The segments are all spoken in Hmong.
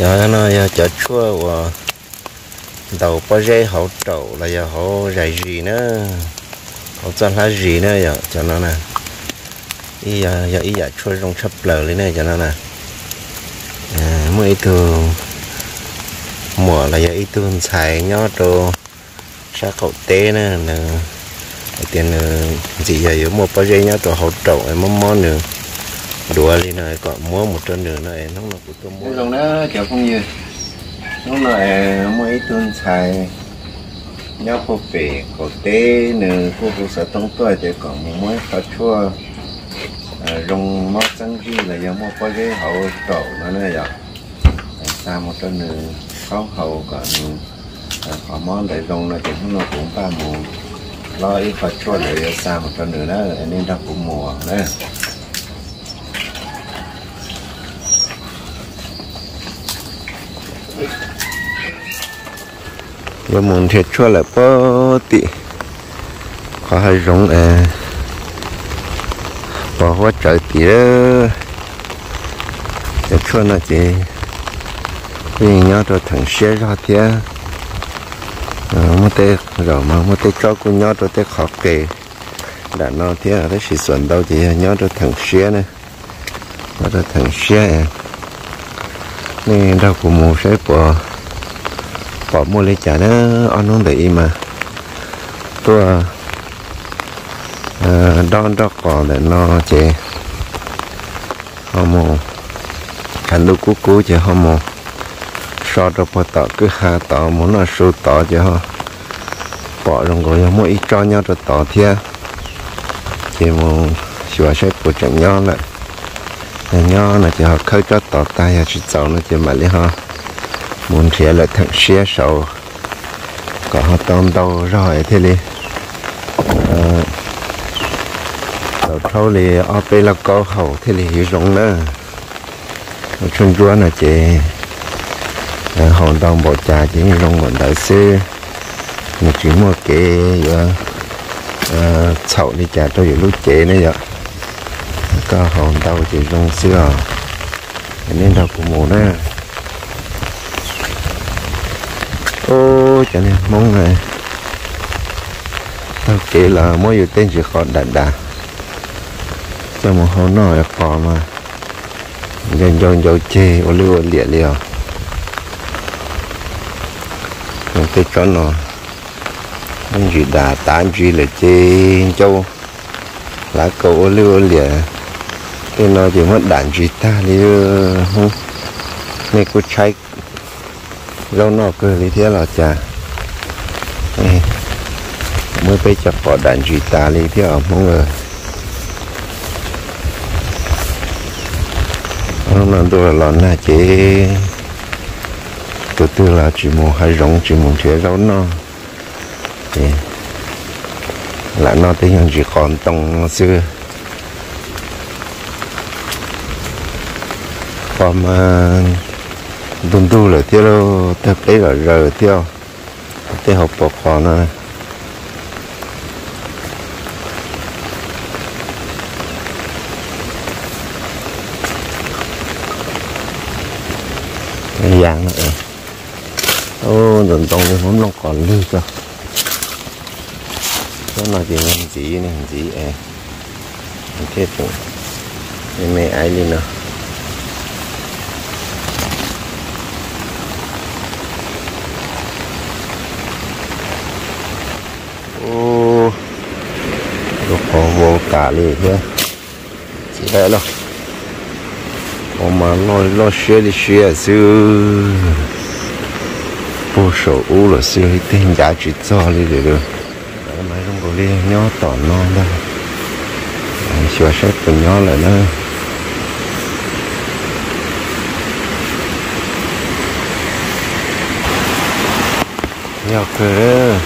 Cov no yog cov tshuaj uas ntaus pob zeb hauv raum los yog hauv zais zis na, hauv txoj hlab zis na yom. Cov no na, yog ib yam tshuaj zoo tshaj plaws li na cov no na. Muaj ib tug muam los yog ib tug ntxhais nyob rau sab qaum teb na, nws hais tias nws ntxim yog yuav muaj pob zeb nyob rau hauv raum, mob mob nws duav li no kom muab mus rau nws no, hnub no kuv tuaj muab zoo na. Cov phooj ywg, hnub no muaj ib tug ntxhais nyob puag pem qaum teb, nws kuj hu xov tooj tuaj tias kom mus muab ib qho tshuaj zoo mob txeeb zig los yog muaj pob zeb hauv raum no na yom, xa mus rau nws khaub haus kom nws qhov mob ntawd zoo no ces hnub no kuv npaj mus hlob ib qho tshuaj ntawd yuav xa mus rau nws na, nej nrog kuv mus na. Yuav mus nrhiav tshuaj lawm puag tim qhov hav zoov pos huab tsawv tid. Cov tshuaj no ces kuj yeej nyob rau theem siab zog thiab. Muaj tej zaum mas muaj tej tsob kuj nyob rau tej qhov qes nram no thiab, tab sis xuas ntau ces yog nyob rau theem siab na. Nyob rau theem siab. Nej nrog kuv mus saib puas pom muaj li cas na. Ob hnub ntawm ib mas tuaj dob nroj qos ntawm no ces ho mus, tshav ntuj kub kub ces ho mus so rau puag tom kwj ha tod mus noj su tod ces ho pom zoo nkaus yog muaj ib tsob nyob rau tod thiab. Ces mus xyuas saib puas tseem nyob lawm. Yog nyob no ces ho khawb tsob tod tag, yog tsis txaus no ces mam li ho mus nrhiav lawm theem siab saud kom ho tau ntau zog thiaj li tau rhaub li ob peb lauj kaub haus thiaj li hiv zoo na. Tshuaj ntsuab no ces haus ntau npaum cas ces yeej zoo npaum ntawd xwb. Nws tsis muaj kev yuav txhaum li cas rau yus lub cev ne yom. Koj haus ntau ces zoo xwb os. Nej nrog kuv mus na. Ub, cov niag Hmoob taug kev los muab yus tej ntsis qos dam dam coj mus hau noj qos mas ncau ncau ncau ceg ua lwj ua liam li os. Tej tsob no muab ntsis dam tav ntsis lawm ces ncau hlav kaus ua lwj ua liam. Tej no ces muab dam ntsis tag li. Hmoob, nej kuj tshaib zaub noj kawg li thiab los cas? Muab peb cov qos dam ntsis tas li thiab os Hmoob. Hnub no ntuj los los nag ces tus twg los tsis mus hav zoov tsis mus nrhiav zaub noj. Lam noj tej nyuag ntsis qos ntoo xwb. Pos mas ntug ntug lawm thiab lauj, tawg pleb zom zaws thiab. Tej hauv paus qos no ya no, ntxoov ntxoo li muab nplooj qos lwg tso. Tsob no ces ntxiv ne, ntxiv es thiaj tseem me me aiv li no. Ub, lub qhov vau tas li thiab. Txiv lawm lauj, qhov mas loj siab li siab xwb. Puag saum ub lawm xwb, ib teg ncav tsis txog li lawm. Mas zoo nkaus li nyob tom no ntag, xyuas saib puas nyob lawm na. Yog kawg,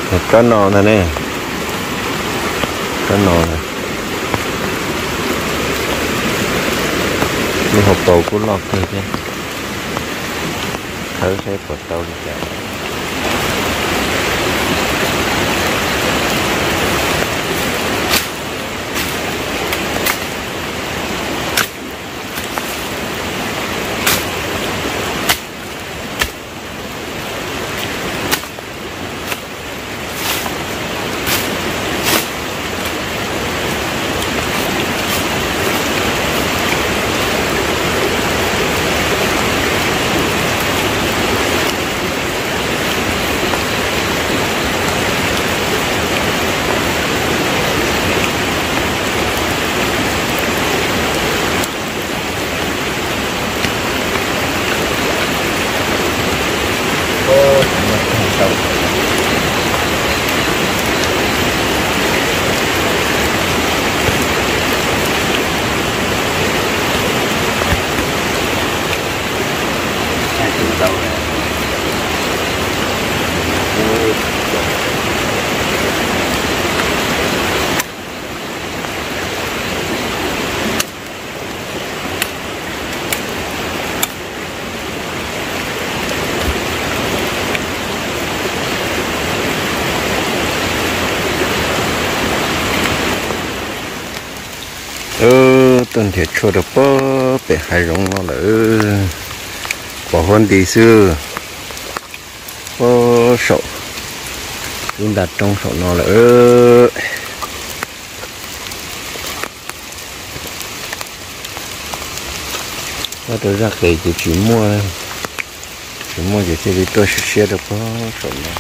tsob no ntag ne, tsob no ntag. Lub hauv paus kuj loj kawg thiab, khawb saib puas tau li cas. Tuaj nrhiav tshuaj rau pem hav zoov no lawm, pom huab nti xwb. Pem saum lub nta roob saum no lawm. Nyob rau zaj qis ces tsis muaj, tsis muaj ces thiaj li tuaj siab siab rau pem saum no.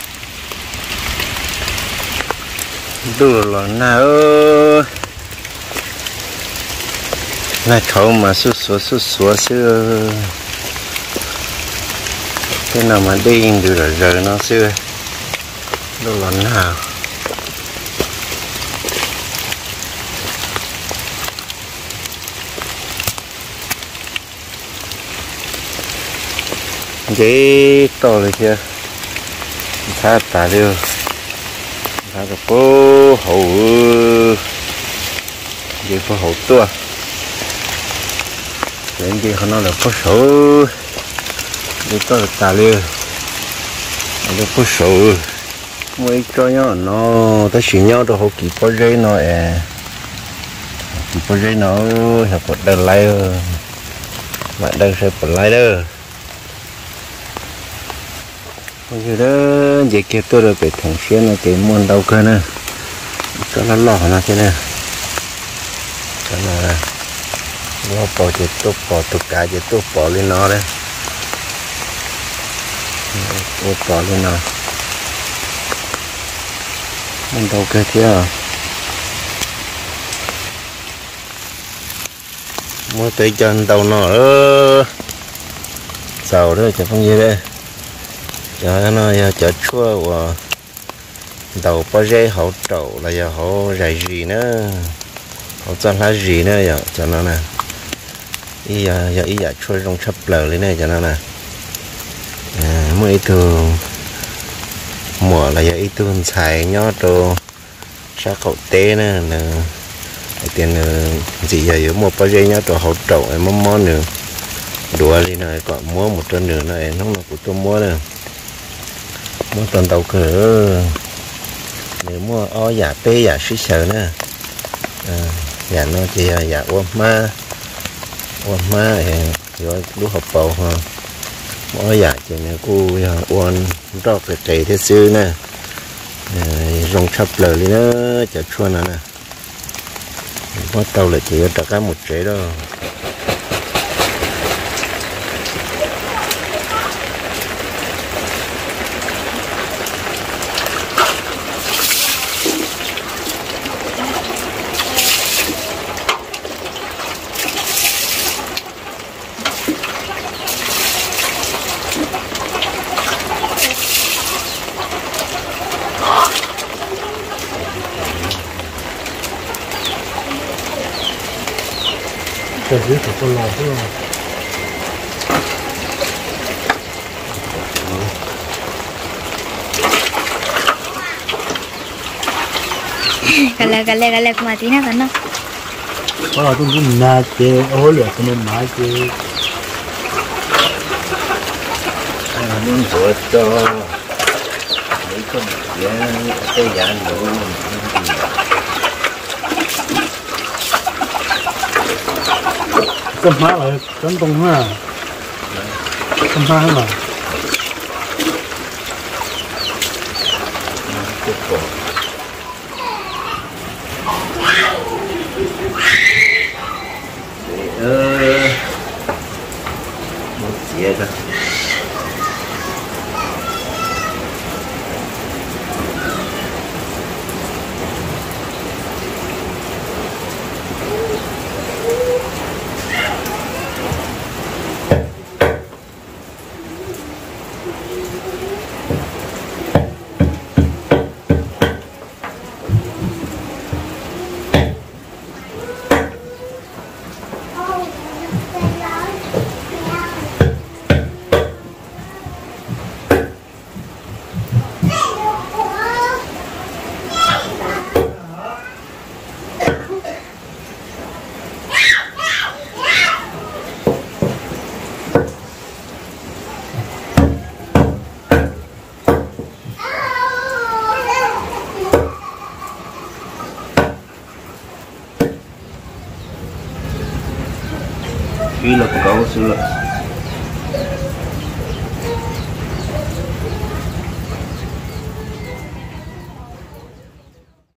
Ntuj los nag, nag tshauv mas xuj xuav xuj xuav xwb. Tej no mas dej yeej ntws zom zaws no xwb, ntuj los nag. Nce toj li thiab, ntxhab tas li, ntxhab rau pem hauv, nce pem hauv tuaj, lawv nce qhov no lawm pem saud, nce toj tas li, lawv pem saud. Muaj ib tsob nyob no, tab sis nyob rau hauv kis pob zeb no es, kis pob zeb no, xyov puas dawj laib, mam dawj saib puas laib lawm. Phooj ywg, nce kiag tuaj rau pem theem siab no ces muaj ntau kawg na, tsob loj loj no thiab na. Lub hauv paus ces tuaj pom, tus kav ces tuaj pom li no na, tuaj pom li no, muaj ntau kawg thiab. Muab tau ib co ntau no, txaus lawm cov phooj ywg. Cov no yog cov tshuaj uas ntaus pob zeb hauv raum los yog hauv zais zis na, hauv txoj hlab zis na yom, cov no na. Yog ib yam tshuaj zoo tshaj plaws li ne cov no na. Muaj ib tug muam los yog ib tug ntxhais nyob rau sab qaum teb na, nws hais tias nws ntxim yog yuav muaj pob zeb nyob rau hauv raum, mob mob nws duav li no kom muab mus rau nws no es hnub no kuv tuaj muab na. Muab tau ntau kawg. Nws muaj ob yam peb yam sib xyaw na. Yam no ces yog yam ua hmab, ua hmab yuav lub hauv paus ho. Muaj ob yam ces nws kuj yog ua nroj qis qis thiab xwb na. Zoo tshaj plaws li na, cov tshuaj no na. Muab tau lawm ces yuav rov qab mus tsev lawm. Ka le ka le ka le kuv mam tib na tom no. Tus ntuj nag ces ua hauj lwm tus me mav ces lub ntxuav tso, ib txoj tiav tej yav luv. Txoj hmab los tsob ntoo na, txoj hmab los. Ib los kaum xwb lawm.